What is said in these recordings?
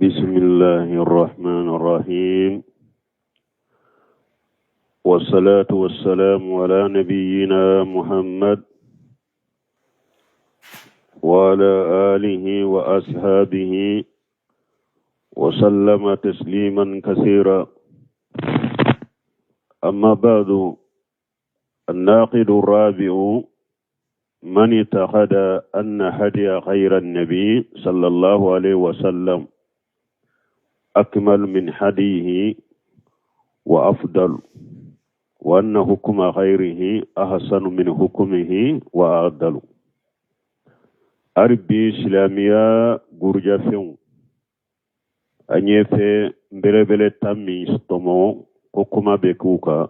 بسم الله الرحمن الرحيم والصلاة والسلام على نبينا محمد وعلى آله وأصحابه وسلم تسليما كثيرا أما بعد الناقد الرابع من اعتقد أن هدي غير النبي صلى الله عليه وسلم أكمل من هديه وأفضل وأن حكم غيره أحسن من حكمه وأعدل hali bi silamɛya gurujafɛnw an ye fɛn belebele 10 min tɔmɔ ko kuma bɛ k'u kan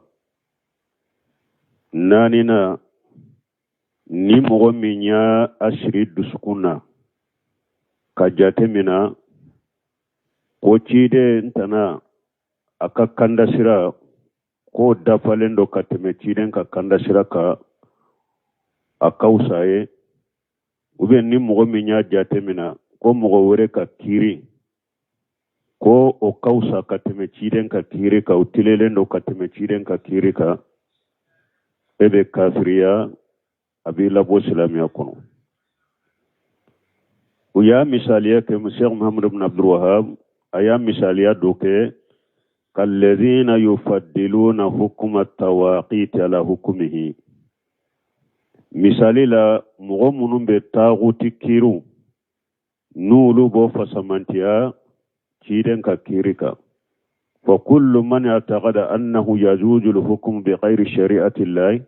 naaninan ni mɔgɔ min y'a siri dusukun na ka jate mina ko ciden tana a ka kandasira k'o dafalen don ka tɛmɛ ciden ka kandasira kan a ka wusa ye ou bien ni mɔgɔ min y'a jate mina ko mɔgɔ wɛrɛ ka kiiri ko o ka wusa ka tɛmɛ ciden ka kiiri kan o tilelen don ka tɛmɛ ciden ka kiiri kan e bɛ kafiriya a b'i labɔ silamɛya kɔnɔ u y'a misaliya kɛ Sheikh Muhammad ibn Abdul Wahab a y'a misaliya dɔ kɛ kalladhina yufaddiluna hukuma tawaqiti ala hukumihi misali la mɔgɔ minnu bɛ taaguti kiiriw n'olu b'o fasamantiya ciden ka kiiri kan fa kullu man i'taqada annahu yajuzu al-hukmu bi ghayri shari'ati llahi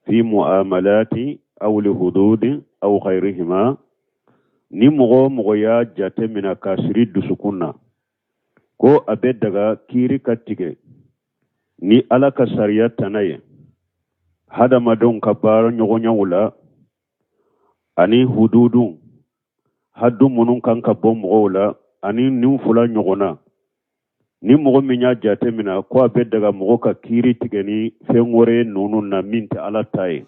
fi mu'amalati aw li hududi aw ghayrihima ni mɔgɔ o mɔgɔ y'a jate mina k'a siri dusukun na ko a bɛ daga kiiri ka tigɛ ni ala ka sariya tana ye hadamadenw ka baara ɲɔgɔnyaw la ani hududu hadu minnu kan ka bɔ mɔgɔw la ani nin fila ɲɔgɔnna ni mɔgɔ min y'a jate mina ko a bɛ daga mɔgɔ ka kiiri tigɛ ni fɛn wɛrɛ ye ninnu na min tɛ ala ta ye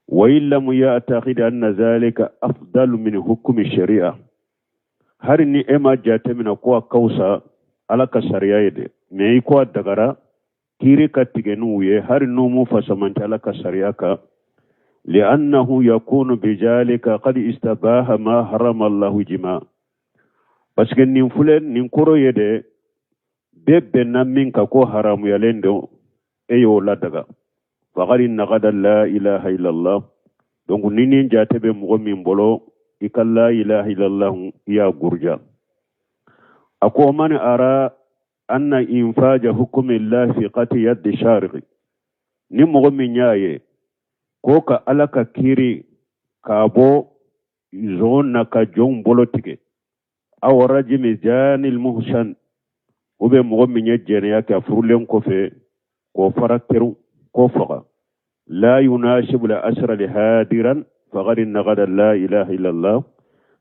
wa in lam ya'taqid anna zalika afdalu min hukumi shari'a hari ni e m'a jate mina ko a ka wusa ala ka sariya ye dɛ mais i ko a dagara kiiri ka tigɛ n'u ye hari n'u m'u fasamanti ala ka sariya kan li'annahu yakunu bizalika qad istabaha ma harama allahu jima parce que nin filɛ nin kɔrɔ ye dɛ bɛɛ bɛnna min kan ko haramuyalen don e y'o ladaga faqad naqada la ilaha illallah donc ni nin jate bɛ mɔgɔ min bolo i ka la ilaha illallah i y'a guruja a ko man ara anna infaja hukumillahi fi qati yaddi sariqi ni mɔgɔ min y'a ye ko ka ala ka kiiri k'a bɔ zon na ka jɔnw bolo tigɛ aw rajimi janil muhsan ou bien mɔgɔ min ye jɛnɛya kɛ a furulen kɔfɛ k'o fara teru k'o faga la yunasibu la asra li hadiran faqad naqada la ilaha illallah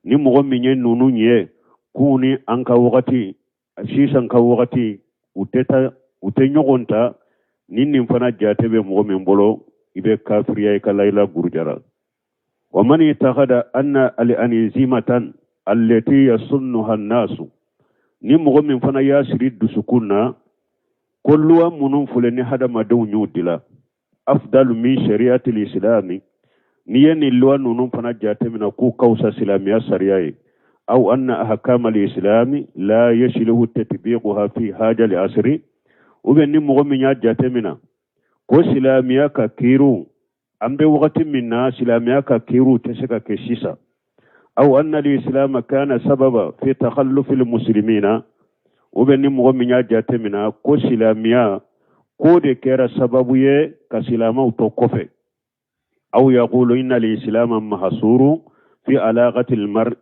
ni mɔgɔ min ye ninnu ye k'u ni an ka wagati sisan ka wagati u tɛ ta u tɛ ɲɔgɔn ta ni nin fana jate bɛ mɔgɔ min bolo i bɛ kafiriya i ka layila gurujara wa man itakada anna al anzimatan allati yasunnuha annasu ni mɔgɔ min fana y'a siri dusukun na ko luwa minnu filɛ ni hadamadenw y'u dila afdalu min shari'ati lislami n'i ye nin luwa ninnu fana jateminɛ k'u ka wusa silamɛya sariya ye aw anna ahkama lislami la yasluhu tatbiquha fi haja li asri ou bien ni mɔgɔ min y'a jateminɛ ko silamɛya ka kiiriw an bɛ wagati min na silamɛya ka kiiriw tɛ se ka kɛ sisan aw anna lislama kana sababa fi takhallufi lmuslimina ou bien ni mɔgɔ min y'a jateminɛ ko silamɛya k'o de kɛra sababu ye ka silamɛw to kɔfɛ aw yaqulu inna lislama mahsuru fi alaqati almar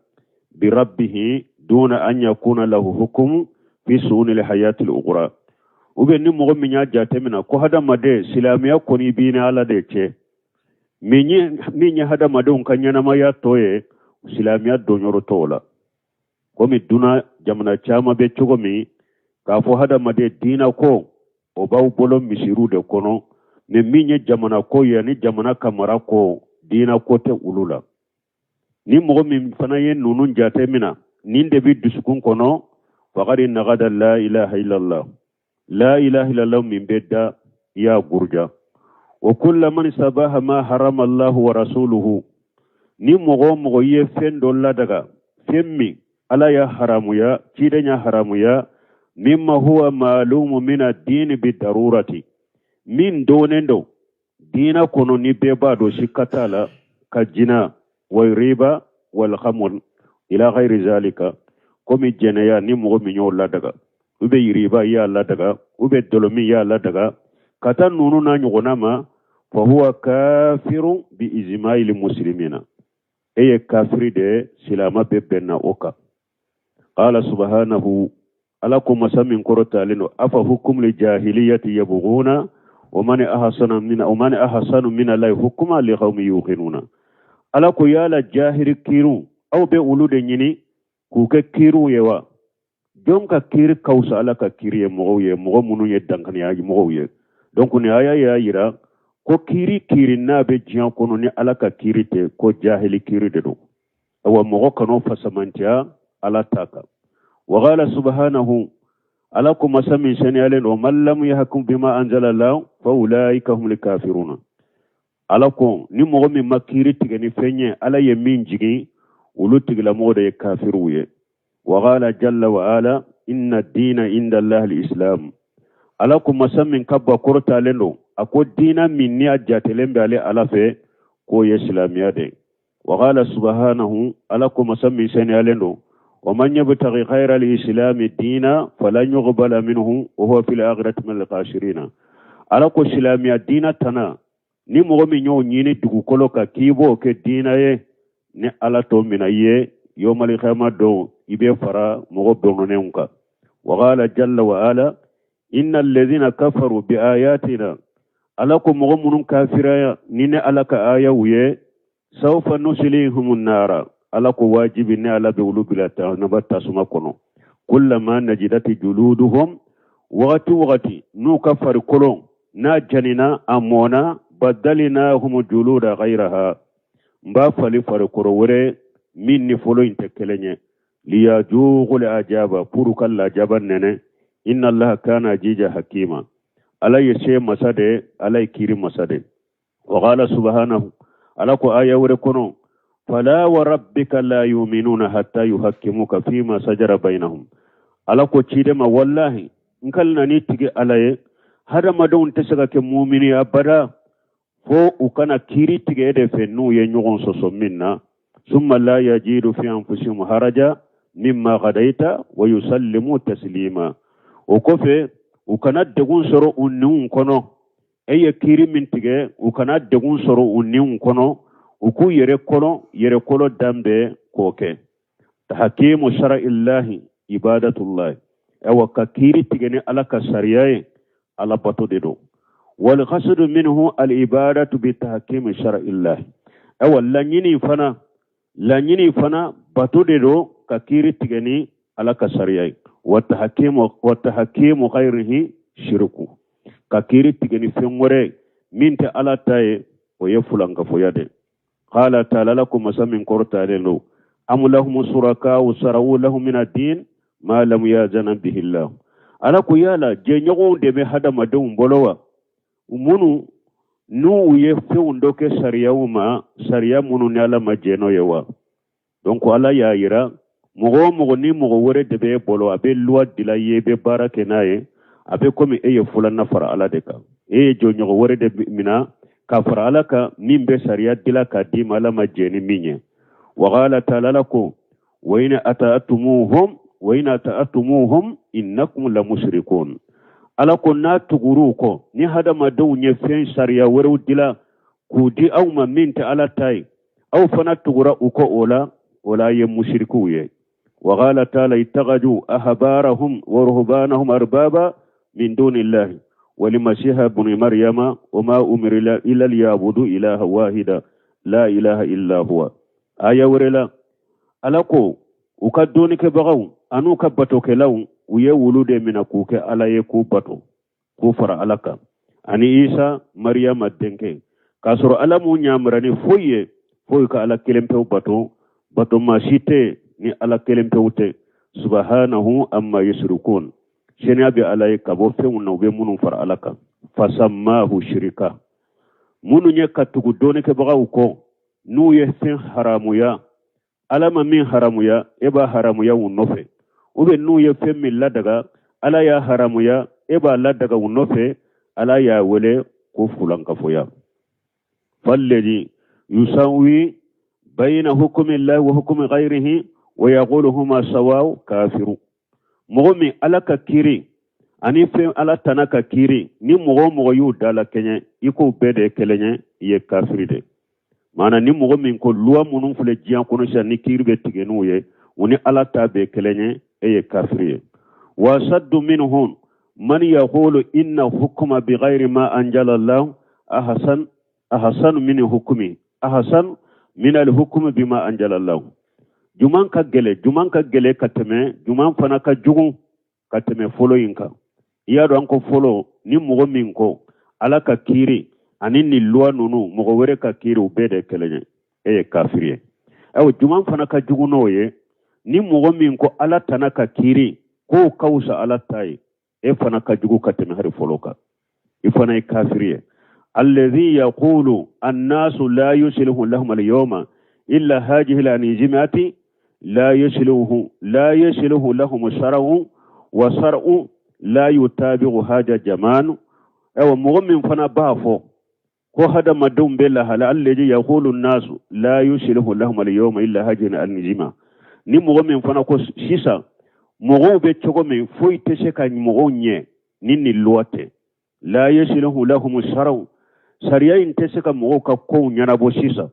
bi rabbihi duna an yakuna lahu hukum fi su'uni alhayati al-ukhra ou bien ni mɔgɔ min y'a jateminɛ ko hadamaden silamɛya kɔni b'i ni ala de cɛ min ye hadamadenw ka ɲɛnamaya tɔ ye silamɛya donyɔrɔ t'o la komi duna jamana caman bɛ cogo min k'a fɔ hadamaden diina ko o b'aw bolo misiriw de kɔnɔ mais min ye jamana ko ye ani jamana ka mara ko diina ko tɛ olu la ni mɔgɔ min fana ye ninnu jate mina Nin de bɛ dusukun kɔnɔ. Faqad naqada la ilaha illallah, la ilaha illallah min bɛ da, i y'a buruja. Wa kulla man istabaha ma harama allahu wa rasuluhu, ni mɔgɔ o mɔgɔ ye fɛn dɔ ladaga, fɛn min Ala y'a haramuya, ciden y'a haramuya, mimma huwa maalumu min addini bi darurati, min donnen don diina kɔnɔ ni bɛɛ b'a dɔn, sikka t'a la, ka jina wa riba wal khamr ila ghairi zalika, komi jɛnɛya, ni mɔgɔ min y'o ladaga, ou bien riba i y'a ladaga, ou bien dɔlɔmin y'a ladaga, ka taa ninnu n'a ɲɔgɔnna ma, fa huwa kafiru bi ijma'il muslimina, e ye kafiri de ye, silama bɛɛ bɛnna o kan. Qala subhanahu, Ala ko masa min kɔrɔtalen don, afa hukumul jahiliyati yabghuna wa man ahsana min wa man ahsanu min Allahi hukuma liqaumin yuqinuna. Ala ko yala jahili kiriw, aw bɛ olu de ɲini k'u kɛ kiriw ye wa? Jɔn ka kiri ka fisa Ala ka kiri ye mɔgɔw ye, mɔgɔ minnu ye dankaniya mɔgɔw ye? Donc nin aya y'a yira ko kiri kiri n'a bɛ diɲɛ kɔnɔ ni Ala ka kiri tɛ, ko jahili kiri de don. Awa mɔgɔ kan'o fasamantiya Ala ta kan. Wa qala subhanahu, Ala ko masa min seniyalen don, man lam yahkum bima anzala Allah fa ulaika humul kafiruna. Ala ko ni mɔgɔ min ma kiri tigɛ ni fɛn ye Ala ye min jigin, olu tigilamɔgɔ de ye kafiriw ye. Wa qala jalla wa ala, inna dina inda Allah al-islam. Ala ko masa min ka ba kɔrɔtalen don, a ko diina min ni a jatelen bɛ ale Ala fɛ, k'o ye silamɛya de ye. Wa qala subhanahu, Ala ko masa min seniyalen don, wa man yabtaghi ghayra al-islami dina falan yuqbala minhu wa huwa fil akhirati min al-khasirina. Ala ko silamɛya diina tana, ni mɔgɔ min y'o ɲini dugukolo kan k'i b'o kɛ diina ye, ni Ala t'o minɛ i ye, yawmal qiyama don i bɛ fara mɔgɔ bɔnɔnenw kan. Wa qala jalla wa ala, inna alladhina kafaru bi ayatina, Ala ko mɔgɔ minnu kafiraya ni ne Ala ka ayaw ye, sawfa nuslihim nara, Ala ko wajibi ne Ala bɛ olu bila jahanaba tasuma kɔnɔ. Kullama najidati juluduhum, wagati wagati n'u ka farikolo n'a janina, a mɔna, badalinahum juluda ghayraha, n b'a fali farikolo wɛrɛ min ni fɔlɔ in tɛ kelen ye, liyajuqul ajaba, pour ka lajaba nɛnɛ. Inna Allaha kana aziza hakima, Ala ye se masa de, Ala ye kiri masa de. Wa qala subhanahu, Ala ko aya wɛrɛ kɔnɔ, fala wa rabbika la yuminuna hatta yuhakkimuka fima sajara bainahum. Ala ko ciden ma, wallahi n kalina n'i tigi Ala ye, hadamadenw tɛ se ka kɛ mumini abada fo u ka na kiiri tigɛ e de fɛ n'u ye ɲɔgɔn sɔsɔ min na. Summa la yajidu fi anfusihim haraja mimma qadaita wa yusallimu taslima. O kɔfɛ u kana degun sɔrɔ u niw kɔnɔ, e ye kiiri min tigɛ, u kana degun sɔrɔ u niw kɔnɔ, u k'u yɛrɛ kɔnɔ yɛrɛkolo dan bɛɛ k'o kɛ. Tahkimu shar'illahi ibadatullahi, awa ka kiiri tigɛ ni Ala ka sariya ye, Ala bato de don. Wal qasdu minhu al ibadatu bi tahkimi shar'illahi, awa laɲini fana bato de don ka kiiri tigɛ ni Ala ka sariya ye. Wa tahkimu ghayrihi shirku, ka kiiri tigɛ ni fɛn wɛrɛ min tɛ Ala ta ye, o ye fulankafoya de. Qala ta'ala, Ala ko masa min kɔrɔtalen don, am lahum suraka'u shara'u lahum min ad-din ma lam yazana bihi Allah. Ala ko yala jɛɲɔgɔnw de bɛ hadamadenw bolo wa, minnu n'u ye fɛnw dɔ kɛ sariyaw ma, sariya minnu ni Ala ma jɛn n'o ye wa? Donc Ala y'a yira mɔgɔ o mɔgɔ ni mɔgɔ wɛrɛ de b'e bolo, a bɛ loi dila i ye, i bɛ baara kɛ n'a ye, a bɛ komi e ye fulanna fara Ala de kan. E ye jɔɲɔgɔn wɛrɛ de mina ka fara Ala kan min bɛ sariya dila k'a d'i ma, Ala ma jɛn ni min ye. Wa qala ta'ala, Ala ko wa in ata'tumuhum innakum la mushrikun. Ala ko n'a tugur'u kɔ, ni hadamadenw ye fɛn sariya wɛrɛw dila k'u di aw ma min tɛ Ala ta ye, aw fana tugura u kɔ o la, o la ye musirikuw ye. Wa qala ta'ala, ittakhadhu ahbarahum wa ruhbanahum arbaba min dunillahi walimasiha ibn maryama wa ma umiru illa liyabudu ilaha wahida la ilaha illa huwa. Aya wɛrɛ la, Ala ko u ka dɔnnikɛbagaw an'u ka batokɛlaw, u ye wulu de minɛ k'u kɛ Ala ye, k'u bato, k'u fara Ala kan, ani Isa Mariyama denkɛ, k'a sɔrɔ Ala m'u ɲamara ni foyi ye foyi ka Ala kelen pewu bato. Bato maa si tɛ. ni Ala kelen pewu tɛ. Subahanahu amma yusrikun, seniya bɛ Ala ye ka bɔ fɛnw na u bɛ minnu fara Ala kan. Fasammahu shirika, minnu ye ka tugu dɔnnikɛbagaw kɔ n'u ye fɛn haramuya, Ala ma min haramuya e b'a haramuya u nɔfɛ, ou bien n'u ye fɛn min ladaga, Ala y'a haramuya e b'a ladaga u nɔfɛ, Ala y'a wele ko fulankafoya. Falladhi yusawi bayna hukmi llahi wa hukmi ghayrihi wa yaqulu huma sawaw kafiru. Mɔgɔ min Ala ka kiri ani fɛn Ala tana ka kiri, ni mɔgɔ o mɔgɔ y'u dalakɛɲɛ i k'o bɛɛ de ye kelen ye, i ye kafiri de. Maana ni mɔgɔ min ko luwa minnu filɛ diɲɛ kɔnɔ sisan ni kiri bɛ tigɛ n'u ye, u ni Ala ta bɛɛ kelen ye, e ye kafiri ye. Wa saddu minhum man yaqulu inna hukma bighayri ma anjala Allah ahsan ahsanu min hukmi ahsan min al hukmi bima anjala Allah. Juman ka gɛlɛ, juman ka gɛlɛ ka tɛmɛ, juman fana ka jugu ka tɛmɛ fɔlɔ in kan. I y'a dɔn an ko fɔlɔ, ni mɔgɔ min ko Ala ka kiri ani nin luwa ninnu mɔgɔ wɛrɛ ka kiri u bɛɛ de kelen ye, e ye kafiri ye. Ayiwa, juman fana ka jugu n'o ye, ni mɔgɔ min ko Ala tana ka kiri k'o ka wusa Ala ta ye, e fana ka jugu ka tɛmɛ hari fɔlɔ kan, i fana ye kafiri ye. Alladhi yaqulu annasu la yuslihu lahum al-yawma illa hadhihi al-anzimati la yuslihu la yuslihu lahum shar'u wa shar'u la yutabi'u haja jaman. Ayiwa, mɔgɔ min fana b'a fɔ ko hadamadenw bɛ lahala, alladhi yaqulu annasu la yuslihu lahum al-yawma illa hadhihi al-anzima, ni mɔgɔ min fana ko sisan mɔgɔw bɛ cogo min foyi tɛ se ka mɔgɔw ɲɛ ni nin luwa tɛ, la yuslihu lahum shar'u, sariya in tɛ se ka mɔgɔw ka kow ɲɛnabɔ sisan,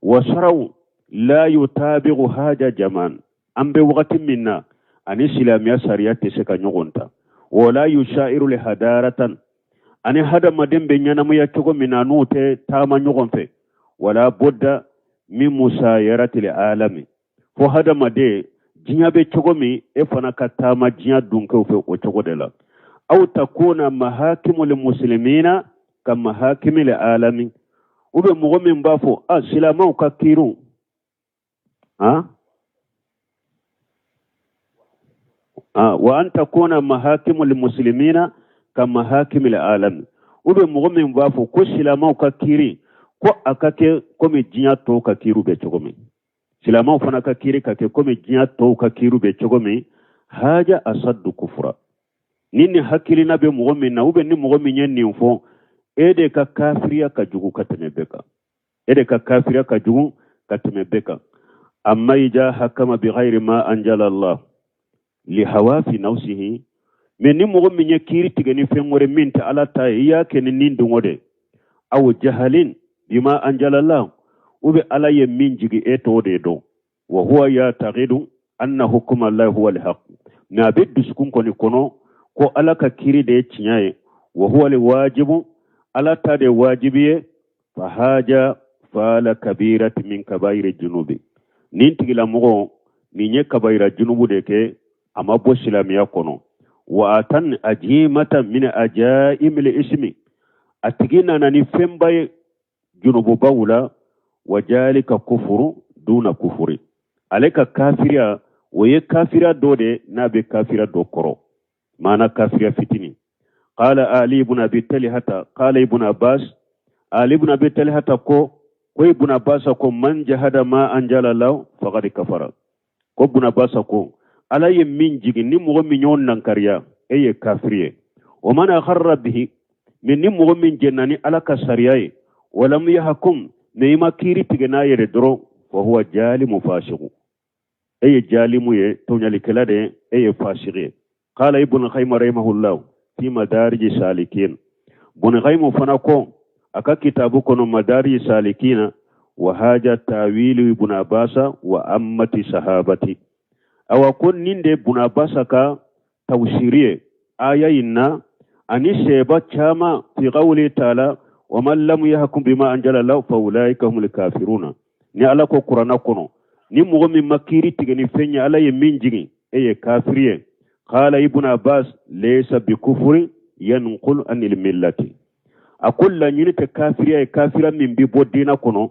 wa shar'u la yutabi'u haja jaman, an bɛ wagati min na ani silamɛya sariya tɛ se ka ɲɔgɔn ta, wala yusha'iru li hadaratan, ani hadamaden bɛ ɲɛnamaya cogo min na n'u tɛ taama ɲɔgɔn fɛ, wala budda min musayarati alami, fo hadamaden diɲɛ bɛ cogo min e fana ka taama diɲɛ dunkew fɛ o cogo de la. Aw takuna mahakimul muslimina ka mahakimil alami, u bɛ mɔgɔ min b'a fɔ a silamɛw ka kiiriw, wa an takuna mahakimul muslimina ka mahakimil alami, u bɛ mɔgɔ min b'a fɔ ko silamɛw ka kiiri ko a ka kɛ komi diɲɛ tɔw ka kiiriw bɛ cogo min, silamɛw fana ka kiiri ka kɛ komi diɲɛ tɔw ka kiiriw bɛ cogo min, haja asaddu kufura. Ni nin hakilina bɛ mɔgɔ min na, ou bien ni mɔgɔ min ye nin fɔ, e de ka kafiriya ka jugu ka tɛmɛ bɛɛ kan, e de ka kafiriya ka jugu ka tɛmɛ bɛɛ kan. Amma ija hakama bi ghayri ma anjala Allah li hawa fi nafsihi, mais ni mɔgɔ min ye kiiri tigɛ ni fɛn wɛrɛ min tɛ Ala ta ye, i y'a kɛ ni nin dungɔ de, aw jahalin bima anjala Allah, ou bien Ala ye min jigi e t'o de dɔn, wa huwa yataqidu anna hukma Allah huwa al-haq, mais a bɛ dusukun kɔni kɔnɔ ko Ala ka kiiri de ye tiɲɛ ye, wa huwa al-wajibu, Ala ta de ye wajibi ye, fa haja fala kabirati min kabairi junubi, nin tigilamɔgɔ nin ye kabayira junubu de kɛ, a ma bɔ silamɛya kɔnɔ, wa atan ajimata min ajaimil ismi, a tigi nana ni fɛnba ye junububaw la, wa jalika kufuru duna kufuri, ale ka kafiriya o ye kafiriya dɔ de n'a bɛ kafiriya dɔ kɔrɔ, maana kafiriya fitini. Qala Ali ibn Abi Talhata, qala ibn Abbas, Ali ibn Abi Talhata ko ibn Abbas ko man jahada ma anjala Allah faqad kafara, ko ibn Abbas ko Ala ye min jigin ni mɔgɔ min y'o nankariya e ye kafiri ye, wa man akharra bihi, mais ni mɔgɔ min jɛnna ni Ala ka sariya ye, walam yahkum, mais i ma kiiri tigɛ n'a yɛrɛ dɔrɔn, fa huwa jalimu fasiqu, e ye jalimu ye, tɔɲalikɛla de ye, e ye fasiki ye. Qala ibn Qayyim rahimahullah fi madarij salikin, Ibn Qayyim fana ko a ka kitabu kɔnɔ madarij salikina, wa haja tawilu ibn Abbas wa ammati sahabati, awa ko nin de ibn Abbas ka tawsiri ye aya in na, ani sɛba caman fi qawli ta'ala wa man lam yahkum bima anjala Allah fa ulaika humul kafiruna, ni Ala ko kuranna kɔnɔ ni mɔgɔ min ma kiiri tigɛ ni fɛn ye Ala ye min jigin e ye kafiri ye. Qala ibn Abbas laysa bikufri yanqul anil millati, a ko laɲini tɛ kafiriya ye, kafira min bɛ bɔ diinɛ kɔnɔ,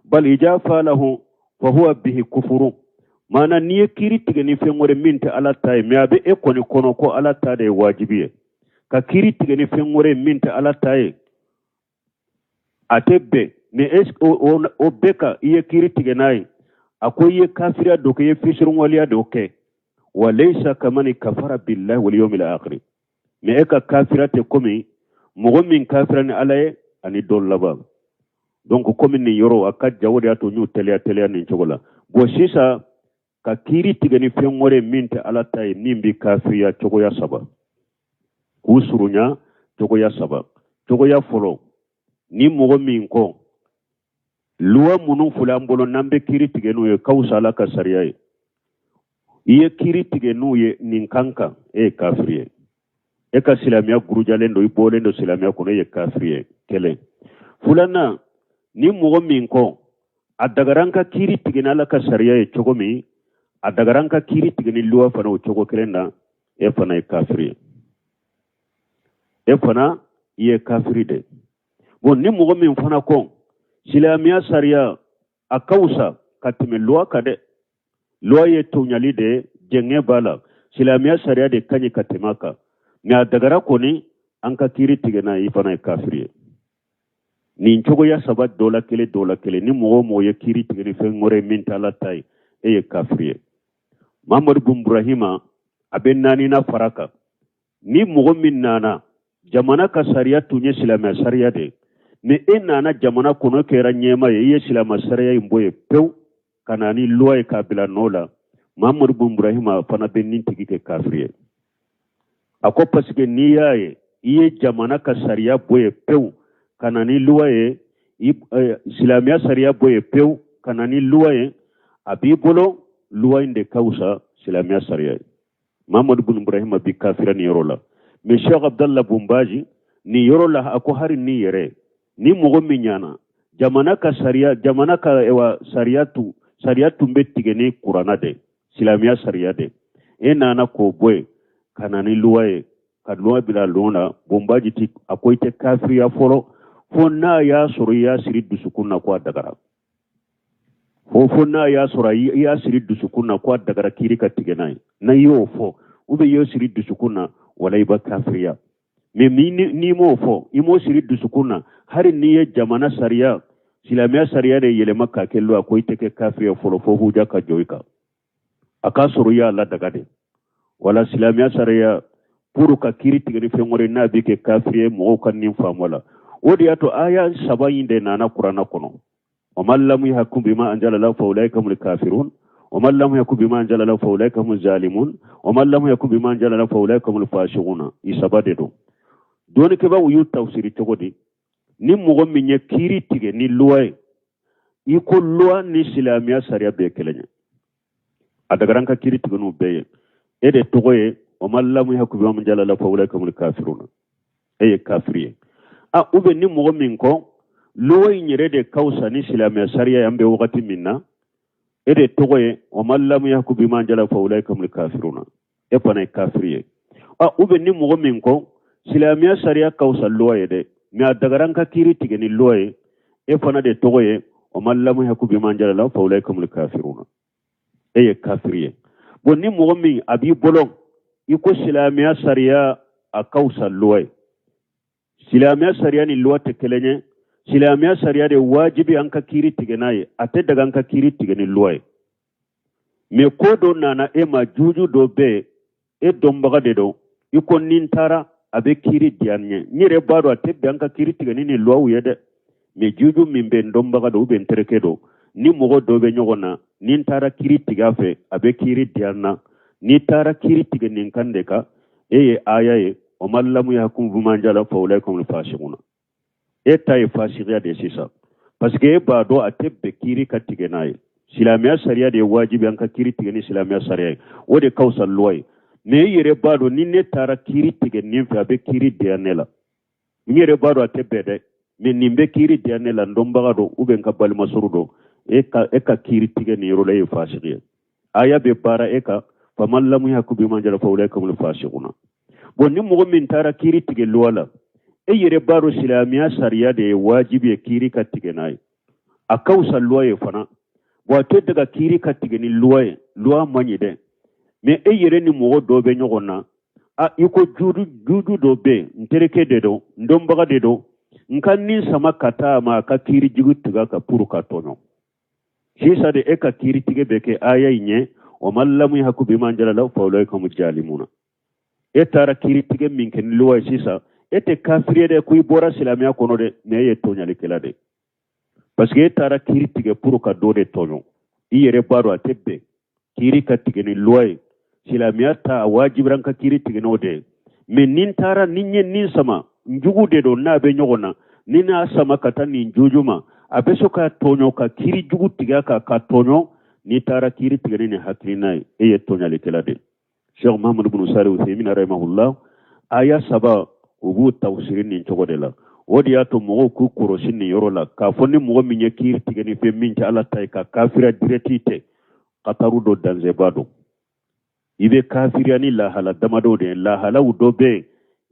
bal ija falahu fa huwa bihi kufuru, Maana n'i ye kiiri tigɛ ni fɛn wɛrɛ min tɛ Ala ta ye, mais a bɛ e kɔni kɔnɔ ko Ala ta de ye wajibi ye, ka kiiri tigɛ ni fɛn wɛrɛ min tɛ Ala ta ye, a tɛ bɛn. Mais o bɛɛ kan i ye kiiri tigɛ n'a ye, a ko i ye kafiriya dɔ kɛ, i ye fisiriwaleya dɔ kɛ. Wa laysa kamani kafara billahi wal yawmil akhir, mais e ka kafira tɛ komi mɔgɔ min kafira ni Ala ye ani don laban. Donc komi nin yɔrɔ a ka jan, o de y'a to n y'u teliya teliya nin cogo la. Bon, sisan ka kiiri tigɛ ni fɛn wɛrɛ min tɛ Ala ta ye, min bɛ kafiriya cogoya saba, k'u surunya cogoya saba. Cogoya fɔlɔ, ni mɔgɔ min ko luwa minnu filɛ an bolo n'an bɛ kiiri tigɛ n'u ye ka wusa Ala ka sariya ye, i ye kiiri tigɛ n'u ye nin kan kan, e ye kafiri ye. E ka silamɛya gurujalen don, i bɔlen don silamɛya kɔnɔ, e ye kafiri ye. Kelen. Filanan, ni mɔgɔ min ko a dagara an ka kiiri tigɛ ni Ala ka sariya ye cogo min, a dagara an ka kiiri tigɛ ni luwa fana o cogo kelen na, e fana ye kafiri ye. E fana i ye kafiri de. Bon, ni mɔgɔ min fana ko silamɛya sariya a ka wusa ka tɛmɛ luwa kan dɛ, luwa ye tɔɲali de ye, jɛngɛ b'a la, silamɛya sariya de ka ɲi ka tɛmɛ a kan, mais a dagara kɔni an ka kiiri tigɛ n'a ye, i fana ye kafiri ye. Nin cogoya saba dɔ la kelen, dɔ la kelen, ni mɔgɔ o mɔgɔ ye kiiri tigɛ ni fɛn wɛrɛ min tɛ Ala ta ye, e ye kafiri ye. Mamadu bun Burahima a bɛ naaninan fara kan. Ni mɔgɔ min nana, jamana ka sariya tun ye silamɛ sariya de ye, mais e nana jamana kɔnɔ kɛra ɲɛmaa ye, i ye silamɛ sariya in bɔ yen pewu ka na ni luwa ye k'a bila nɔ la, Mamadu bun Burahima fana bɛ nin tigi kɛ kafiri ye. A ko parce que n'i y'a ye i ye jamana ka sariya bɔ yen pewu ka na ni luwa ye, silamɛya sariya bɔ yen pewu ka na ni luwa ye, a b'i bolo luwa in de ka wusa silamɛya sariya ye. Mamadu bun Ibrahima bi kafira nin yɔrɔ la. Mais Sheikh Abdallah bun Baji nin yɔrɔ la, a ko hari ni yɛrɛ ni mɔgɔ min ɲana jamana ka sariya, jamana ka ewa sariya tun, sariya tun bɛ tigɛ ni kurana de, silamɛya sariya de, e nana k'o bɔ yen ka na ni luwa ye, ka luwa bila lon na, bun Baji ti a ko i tɛ kafiriya fɔlɔ fo n'a y'a sɔrɔ i y'a siri dusukun na ko a dagara, fo n'a y'a sɔrɔ i y'a siri dusukun na ko a dagara kiiri ka tigɛ n'a ye. N'a y'o fɔ ou bien i y'o siri dusukun na, wala i bɛ kafiriya. Mais n'i m'o fɔ, i m'o siri dusukun na, hali n'i ye jamana sariya, silamɛya sariya de yɛlɛma k'a kɛ loi, ko i tɛ kɛ kafiriya fɔlɔ fo huja ka jɔ i kan, a k'a sɔrɔ i y'a ladaga de. Wala silamɛya sariya pour ka kiiri tigɛ ni fɛn wɛrɛ n'a bɛ kɛ kafiri ye, mɔgɔw ka nin faamu la. O de y'a to aya saba in de nana kuranna kɔnɔ: wa man lam yahkum bima anzala lahu fa ulaika humul kafirun, wa man lam yahkum bima anzala lahu fa ulaika humuz zalimun, wa man lam yahkum bima anzala lahu fa ulaika humul fasiquna. I saba de don. Dɔnnikɛbaaw y'u tafsiri cogo di? Ni mɔgɔ min ye kiiri tigɛ ni loi ye, i ko loi ni silamɛya sariya bɛɛ kelen ye, a dagara an ka kiiri tigɛ n'u bɛɛ ye, e de tɔgɔ ye wa man lam yahkum bima anzala lahu fa ulaika humul kafiruna, e ye kafiri ye. A ou bien ni mɔgɔ min ko loi in yɛrɛ de ka fisa ni silamɛya sariya ye an bɛ wagati min na, e de tɔgɔ ye wa man lam yahkum bima anzala fa ulaika humul kafiruna, e fana ye kafiri ye. A ou bien ni mɔgɔ min ko silamɛya sariya ka fisa loi ye dɛ, mais a dagara an ka kiiri tigɛ ni loi ye, e fana de tɔgɔ ye wa man lam yahkum bima anzala lahu fa ulaika humul kafiruna, e ye kafiri ye. Bon, ni mɔgɔ min a b'i bolo i ko silamɛya sariya a ka fisa loi ye, silamɛya sariya ni loi tɛ kelen ye, silamɛya sariya de wajibi an ka kiiri tigɛ n'a ye, a tɛ daga an ka kiiri tigɛ ni loi ye. Mais ko dɔ nana e ma, juju dɔ bɛ yen, e dɔnbaga de don, i ko ni n taara a bɛ kiiri diya n ye, n yɛrɛ b'a dɔn a tɛ bɛn an ka kiiri tigɛ ni nin luwaw ye dɛ, mais juju min bɛ n dɔnbaga don ou bien n terikɛ don, ni mɔgɔ dɔ bɛ ɲɔgɔn na, ni n taara kiiri tigɛ a fɛ a bɛ kiiri diya n na, n'i taara kiiri tigɛ nin kan de kan, e ye aya ye wa man lam yahkum bima anzala fa ulaika humul fasiquna, e ta ye fasikiya de ye sisan, parce que e b'a dɔn a tɛ bɛn kiiri ka tigɛ n'a ye, silamɛya sariya de ye wajibi an ka kiiri tigɛ ni silamɛya sariya ye, o de ka fisa loi ye. Mais e yɛrɛ b'a dɔn ni ne taara kiiri tigɛ nin fɛ a bɛ kiiri diya ne la, n yɛrɛ b'a dɔn a tɛ bɛn dɛ, mais nin bɛ kiiri diya ne la, n dɔnbaga don ou bien n ka balimasuru don, e ka kiiri tigɛ nin yɔrɔ la, e ye fasiki ye. Aya bɛ baara e kan faman lam yahkum bima anzala fa ulaika humul fasiquna. Bon, ni mɔgɔ min taara kiiri tigɛ loi la, e yɛrɛ b'a dɔn silamɛya sariya de ye wajibi ye kiiri ka tigɛ n'a ye, a ka fisa loi ye fana. Bon, a tɛ daga kiiri ka tigɛ ni loi ye, loi man ɲi dɛ. Mais e yɛrɛ ni mɔgɔ dɔ bɛ ɲɔgɔn na, a i ko juju dɔ bɛ yen, n terikɛ de don, n dɔnbaga de don, n ka nin sama ka taa a ma, a ka kiiri jugu tigɛ a kan pour ka tɔɲɔ. Sisan de e ka kiiri tigɛ bɛ kɛ aya in ɲɛ, wa man lamu yahkum bima anzala fa ulaika humu jalimuna. E taara kiiri tigɛ min kɛ ni loi ye sisan, e tɛ kafiri ye dɛ, ko i bɔra silamɛya kɔnɔ dɛ, mais e ye tɔɲalikɛla de, parce que e taara kiiri tigɛ pour ka dɔ de tɔɲɔ. I yɛrɛ b'a dɔn a tɛ bɛn kiiri ka tigɛ ni loi ye. Silamɛya ta, a wajibira n ka kiiri tigɛ n'o de ye. Mais ni n taara, ni n ye nin sama, n jugu de don, n'a bɛ ɲɔgɔn na, ni n'a sama ka taa nin juju ma, a bɛ se ka tɔɲɔ, ka kiiri jugu tigɛ a kan ka tɔɲɔ. N'i taara kiiri tigɛ ni nin hakilina ye, e ye tɔɲalikɛla de ye. Cheikh Muhammad bin Salih Uthaymin rahimahullah, aya saba u b'u tafsiri nin cogo de la. O de y'a to mɔgɔw k'u kɔrɔsi nin yɔrɔ la k'a fɔ ni mɔgɔ min ye kiiri tigɛ ni fɛn min tɛ Ala ta ye, ka kafiriya direct tɛ, kataru don, danzeba don. I bɛ kafiriya ni lahala damadɔw de ye. Lahalaw dɔ bɛ yen,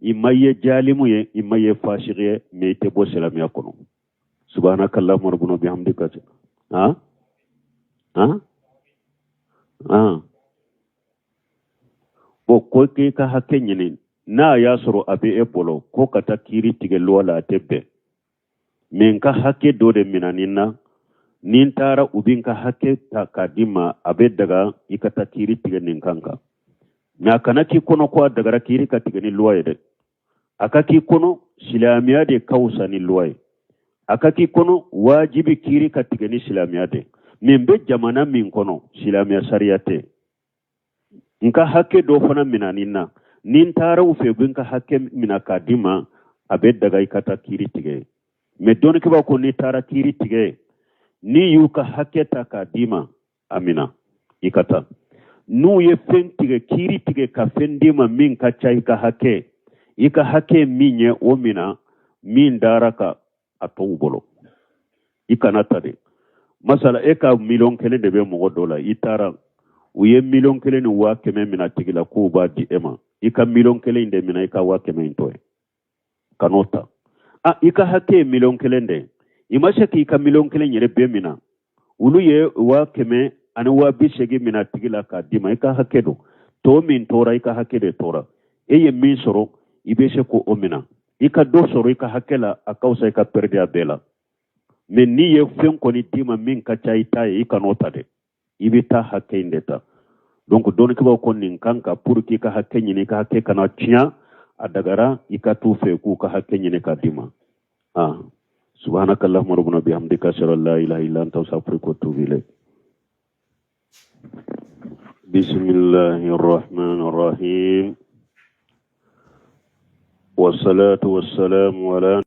i ma ye jalimu ye, i ma ye fasigi ye, mais i tɛ bɔ silamɛya kɔnɔ. Subhanaka allahumma rabbana bihamdika. Han han han. Bon, ko k'i ka hakɛ ɲini, n'a y'a sɔrɔ a bɛ e bolo ko ka taa kiiri tigɛ loi la, a tɛ bɛn. Mais n ka hakɛ dɔ de minɛni na, ni n taara u bɛ n ka hakɛ ta k'a di ma, a bɛ daga i ka taa kiiri tigɛ nin kan kan. Mais a kana k'i kɔnɔ ko a dagara kiiri ka tigɛ ni loi ye dɛ. A ka k'i kɔnɔ silamɛya de ka fisa ni loi ye. A ka k'i kɔnɔ wajibi kiiri ka tigɛ ni silamɛya de. Mais n bɛ jamana min kɔnɔ, silamɛya sariya tɛ, n ka hakɛ dɔ fana minani na, ni n taara u fɛ, u bɛ n ka hakɛ mina k'a di ma, a bɛ daga i ka taa kiiri tigɛ. Mais dɔnnikɛbaaw ko n'i taara kiiri tigɛ, n'i y'u ka hakɛ ta k'a d'i ma, a mina i ka taa. N'u ye fɛn tigɛ, kiiri tigɛ ka fɛn d'i ma min ka ca i ka hakɛ, i ka hakɛ min ye, o mina, min dara ka a to u bolo, i kana ta de. Masala, e ka 1,000,000 de bɛ mɔgɔ dɔ la, i taara, u ye 1,100,000 minɛ tigi la k'u b'a di e ma, i ka 1,000,000 de minɛ, i ka 100,000 in to yen, kan'o ta. A i ka hakɛ ye 1,000,000 de, i ma se k'i ka 1,000,000 yɛrɛ bɛɛ minɛ, olu ye 180,000 minɛ tigi la k'a d'i ma, i ka hakɛ don. Tɔ min tora, i ka hakɛ de tora. E ye min sɔrɔ, i bɛ se k'o minɛ. I ka dɔ sɔrɔ i ka hakɛ la, a ka fisa i ka pɛrɛdi a bɛɛ la. Mais n'i ye fɛn kɔni d'i ma min ka ca i ta ye, i kan'o ta dɛ, i bɛ taa hakɛ in de ta. Donc dɔnnikɛbaaw ko nin kan ka pour k'i ka hakɛ ɲini, i ka hakɛ kana tiɲɛ, a dagara i ka t'u fɛ k'u ka hakɛ ɲini k'a d'i ma. Ah, subhanaka allahumma rabbana bihamdika, ashhadu an la ilaha illa anta, astaghfiruka wa atubu ilayk. Bismillahir rahmanir rahim, wassalatu wassalamu ala